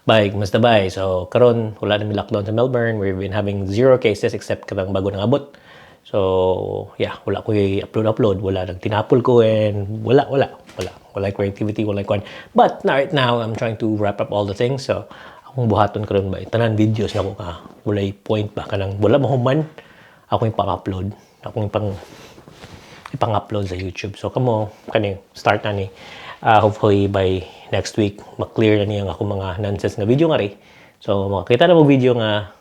Bye, kumusta, bye? So, karon wala na mi lockdown sa Melbourne. We've been having zero cases except katong bago nang abot. So, yeah, wala ko upload-upload. Wala nang tinapol ko and wala, wala, wala. Wala creativity, wala kwan. But right now, I'm trying to wrap up all the things. So, akong buhaton karon ba, tanan videos na ko ka, walay point ba, kanang wala mahuman, ako yung pang-upload. Ako yung ipang-upload sa YouTube. So, kamo, kani, start na ni. Hopefully, by next week, ma-clear na niya ang akong mga nonsense nga video nga rin. So, makakita na mo video nga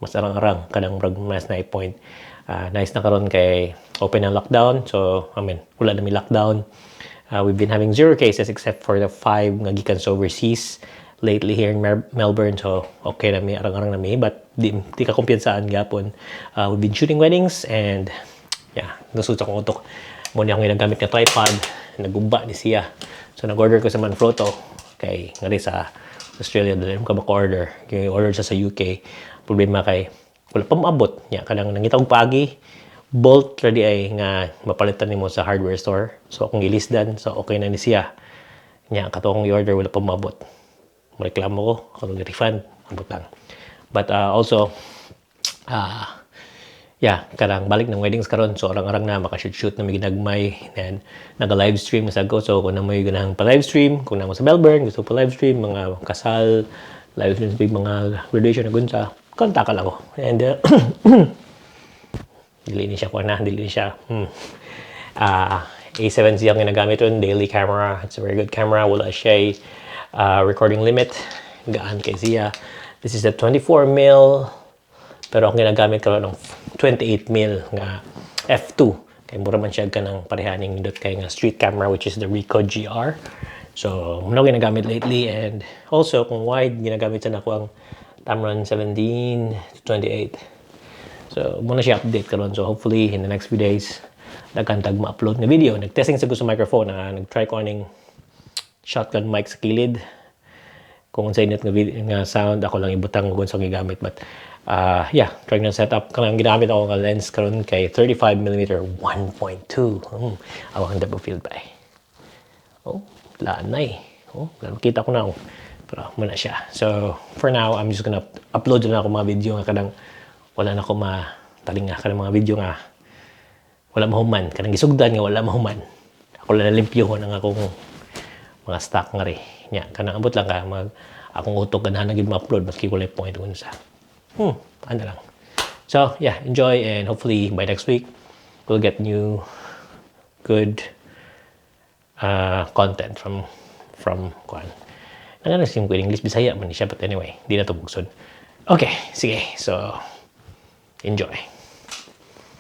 mas arang-arang, kanang murag mas na point. Nice na karon kay open ang lockdown. So, I mean, wala na mi lockdown. We've been having zero cases except for the five nga gikan sa overseas lately here in Melbourne. So, okay na mi, arang-arang na mi. But di ka kumpiyansaan gapon. We've been shooting weddings and yeah, nasud sa akong utok. Mao ni akong ginagamit nga tripod. Naguba ni siya. So, nag-order ko sa Manfrotto. Kay, ngari sa Australia, dili ka maka-order. Kaya order siya sa UK. Problema kay, wala pa maabot. Nya, kanang nangita og paagi, bolt ready ay nga mapalitan nimo sa hardware store. So, akong gilisdan. So, okay na ni siya. Nya, kato akong i-order, wala pa maabot. Mareklamo ko, ako refund. Ambot lang. But also, yeah, kanang balik ng weddings karon, so arang-arang na maka-shoot-shoot na may ginagmay and naga-live stream sa ko. So kung na mo'y ganahang pa-live stream, kung na mo sa Melbourne gusto pa live stream mga kasal, live stream sa mga graduation na gunsa, kontak lang ko. And dili ni siya kuha na, dili ni siya. A7C ang ginagamit ron, daily camera. It's a very good camera. Wala siya recording limit. Gaan kay siya. This is the 24 mil, pero ang ginagamit ko ng 28 mil nga f2 kay mura man siya kanang parehaning nindot kay nga street camera, which is the Ricoh GR. So, mao na ginagamit lately. And also kung wide, ginagamit sa nako ang Tamron 17 to 28. So, mao na siya update karon. So, hopefully in the next few days, daghan tag ma-upload na video. Nag-testing sa ko sa microphone na nag-try ko aning shotgun mic sa kilid. Kung unsay net nga, video, nga sound, ako lang ibutang kung sa gigamit. But, yeah, try na setup. Kanang ginamit ako nga lens karon kay 35 mm 1.2. Awang depth of field ba eh. Oh, lanay. Oh, kita ko na oh. Pero mao na siya. So, for now, I'm just gonna upload na ako mga video nga kanang wala na ko matalinga, kanang mga video nga wala mahuman, kanang gisugdan nga wala mahuman. Ako lang nalimpyuhon ang akong mga stock nga ri. Nya, kanang ambot lang ka mag akong utok ganahan na gid ma-upload maski walay point unsa. Ano lang. So, yeah, enjoy and hopefully by next week we'll get new good content from kuan. Nangano sim ko English, Bisaya man ni siya, but anyway, di na to bugsod. Okay, sige. So, enjoy.